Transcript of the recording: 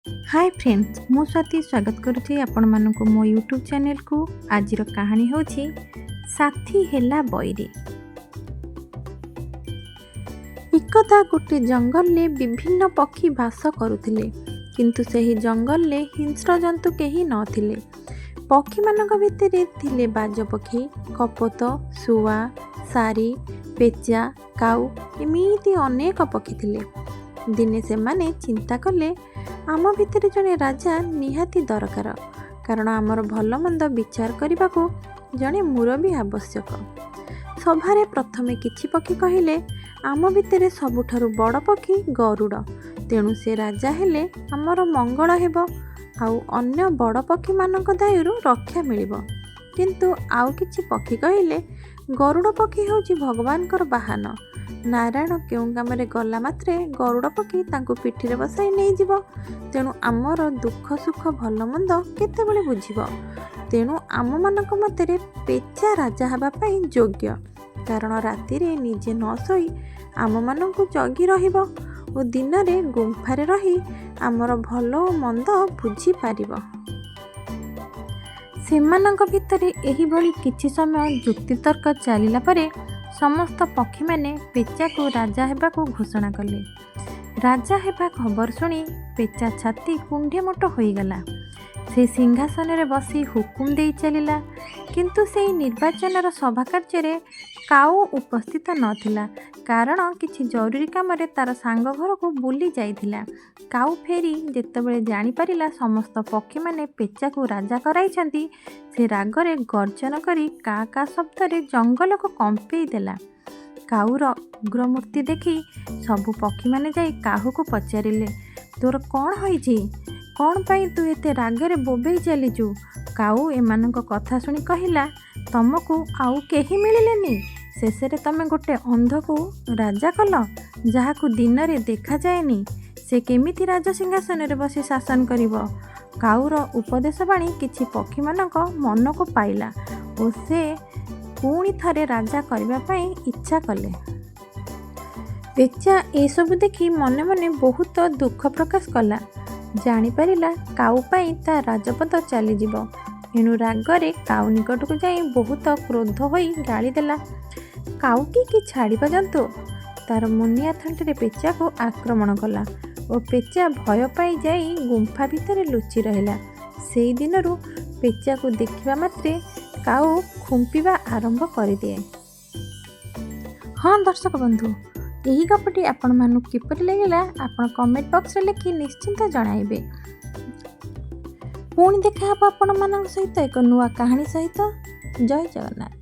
ହାଏ friends, ମୁଁ ସ୍ୱାତି ସ୍ୱାଗତ କରୁଛି ଆପଣମାନଙ୍କୁ ମୋ ୟୁଟ୍ୟୁବ୍ ଚ୍ୟାନେଲକୁ। ଆଜିର କାହାଣୀ ହେଉଛି ସାଥୀ ହେଲା ବୈରୀ। ଏକଦା ଗୋଟେ ଜଙ୍ଗଲରେ ବିଭିନ୍ନ ପକ୍ଷୀ ବାସ କରୁଥିଲେ, କିନ୍ତୁ ସେହି ଜଙ୍ଗଲରେ ହିଂସ୍ର ଜନ୍ତୁ କେହି ନଥିଲେ। ପକ୍ଷୀମାନଙ୍କ ଭିତରେ ଥିଲେ ବାଜ ପକ୍ଷୀ, କପୋତ, ଶୁଆ, ଶାରୀ, ପେଚା, କାଉ, ଏମିତି ଅନେକ ପକ୍ଷୀ ଥିଲେ। ଦିନେ ସେମାନେ ଚିନ୍ତା କଲେ, ଆମ ଭିତରେ ଜଣେ ରାଜା ନିହାତି ଦରକାର, କାରଣ ଆମର ଭଲ ମନ୍ଦ ବିଚାର କରିବାକୁ ଜଣେ ମୁରବୀ ଆବଶ୍ୟକ। ସଭାରେ ପ୍ରଥମେ କିଛି ପକ୍ଷୀ କହିଲେ, ଆମ ଭିତରେ ସବୁଠାରୁ ବଡ଼ ପକ୍ଷୀ ଗରୁଡ଼, ତେଣୁ ସେ ରାଜା ହେଲେ ଆମର ମଙ୍ଗଳ ହେବ ଆଉ ଅନ୍ୟ ବଡ଼ ପକ୍ଷୀମାନଙ୍କ ଦାଉରୁ ରକ୍ଷା ମିଳିବ। କିନ୍ତୁ ଆଉ କିଛି ପକ୍ଷୀ କହିଲେ, ଗରୁଡ଼ ପକ୍ଷୀ ହେଉଛି ଭଗବାନଙ୍କର ବାହନ। ନାରାୟଣ କେଉଁ କାମରେ ଗଲା ମାତ୍ରେ ଗରୁଡ଼ ପକ୍ଷୀ ତାଙ୍କୁ ପିଠିରେ ବସାଇ ନେଇଯିବ, ତେଣୁ ଆମର ଦୁଃଖ ସୁଖ ଭଲ ମନ୍ଦ କେତେବେଳେ ବୁଝିବ? ତେଣୁ ଆମମାନଙ୍କ ମତରେ ପେଚା ରାଜା ହେବା ପାଇଁ ଯୋଗ୍ୟ, କାରଣ ରାତିରେ ନିଜେ ନ ଶୋଇ ଆମମାନଙ୍କୁ ଜଗି ରହିବ ଓ ଦିନରେ ଗୁମ୍ଫାରେ ରହି ଆମର ଭଲ ଓ ମନ୍ଦ ବୁଝିପାରିବ। ସେମାନଙ୍କ ଭିତରେ ଏହିଭଳି କିଛି ସମୟ ଯୁକ୍ତିତର୍କ ଚାଲିଲା ପରେ ସମସ୍ତ ପକ୍ଷୀମାନେ ପେଚାକୁ ରାଜା ହେବାକୁ ଘୋଷଣା କଲେ। ରାଜା ହେବା ଖବର ଶୁଣି ପେଚା ଛାତି କୁଣ୍ଢେମୋଟ ହୋଇଗଲା। ସେ ସିଂହାସନରେ ବସି ହୁକୁମ ଦେଇ ଚାଲିଲା। କିନ୍ତୁ ସେହି ନିର୍ବାଚନର ସଭା କାର୍ଯ୍ୟରେ କାଉ ଉପସ୍ଥିତ ନଥିଲା, କାରଣ କିଛି ଜରୁରୀ କାମରେ ତା'ର ସାଙ୍ଗ ଘରକୁ ବୁଲି ଯାଇଥିଲା। କାଉ ଫେରି ଯେତେବେଳେ ଜାଣିପାରିଲା ସମସ୍ତ ପକ୍ଷୀମାନେ ପେଚାକୁ ରାଜା କରାଇଛନ୍ତି, ସେ ରାଗରେ ଗର୍ଜନ କରି କା କା ଶବ୍ଦରେ ଜଙ୍ଗଲକୁ କମ୍ପେଇ ଦେଲା। କାଉର ଉଗ୍ରମୂର୍ତ୍ତି ଦେଖି ସବୁ ପକ୍ଷୀମାନେ ଯାଇ କାହୁକୁ ପଚାରିଲେ, ତୋର କ'ଣ ହୋଇଛି? କ'ଣ ପାଇଁ ତୁ ଏତେ ରାଗରେ ବୋବେଇ ଚାଲିଛୁ? କାଉ ଏମାନଙ୍କ କଥା ଶୁଣି କହିଲା, ତମକୁ ଆଉ କେହି ମିଳିଲେନି? ଶେଷରେ ତମେ ଗୋଟେ ଅନ୍ଧକୁ ରାଜା କଲ, ଯାହାକୁ ଦିନରେ ଦେଖାଯାଏନି। ସେ କେମିତି ରାଜସିଂହାସନରେ ବସି ଶାସନ କରିବ? କାଉର ଉପଦେଶବାଣୀ କିଛି ପକ୍ଷୀମାନଙ୍କ ମନକୁ ପାଇଲା ଓ ସେ ପୁଣି ଥରେ ରାଜା କରିବା ପାଇଁ ଇଚ୍ଛା କଲେ। ପେଚା ଏସବୁ ଦେଖି ମନେ ମନେ ବହୁତ ଦୁଃଖ ପ୍ରକାଶ କଲା। ଜାଣିପାରିଲା କାଉ ପାଇଁ ତା ରାଜପଦ ଚାଲିଯିବ। ଏଣୁ ରାଗରେ କାଉ ନିକଟକୁ ଯାଇ ବହୁତ କ୍ରୋଧ ହୋଇ ଗାଳିଦେଲା, କାଉ କି ଛାଡ଼ିବା ଜନ୍ତୁ? ତାର ମୁନିଆ ଥଣ୍ଟରେ ପେଚାକୁ ଆକ୍ରମଣ କଲା ଓ ପେଚା ଭୟ ପାଇ ଯାଇ ଗୁମ୍ଫା ଭିତରେ ଲୁଚି ରହିଲା। ସେଇ ଦିନରୁ ପେଚାକୁ ଦେଖିବା ମାତ୍ରେ କାଉ ଖୁମ୍ପିବା ଆରମ୍ଭ କରିଦିଏ। ହଁ ଦର୍ଶକ ବନ୍ଧୁ, ଏହି ଗପଟି ଆପଣମାନଙ୍କୁ କିପରି ଲାଗିଲା, ଆପଣ କମେଣ୍ଟ ବକ୍ସରେ ଲେଖି ନିଶ୍ଚିନ୍ତ ଜଣାଇବେ। ପୁଣି ଦେଖା ହେବ ଆପଣମାନଙ୍କ ସହିତ ଏକ ନୂଆ କାହାଣୀ ସହିତ। ଜୟ ଜଗନ୍ନାଥ।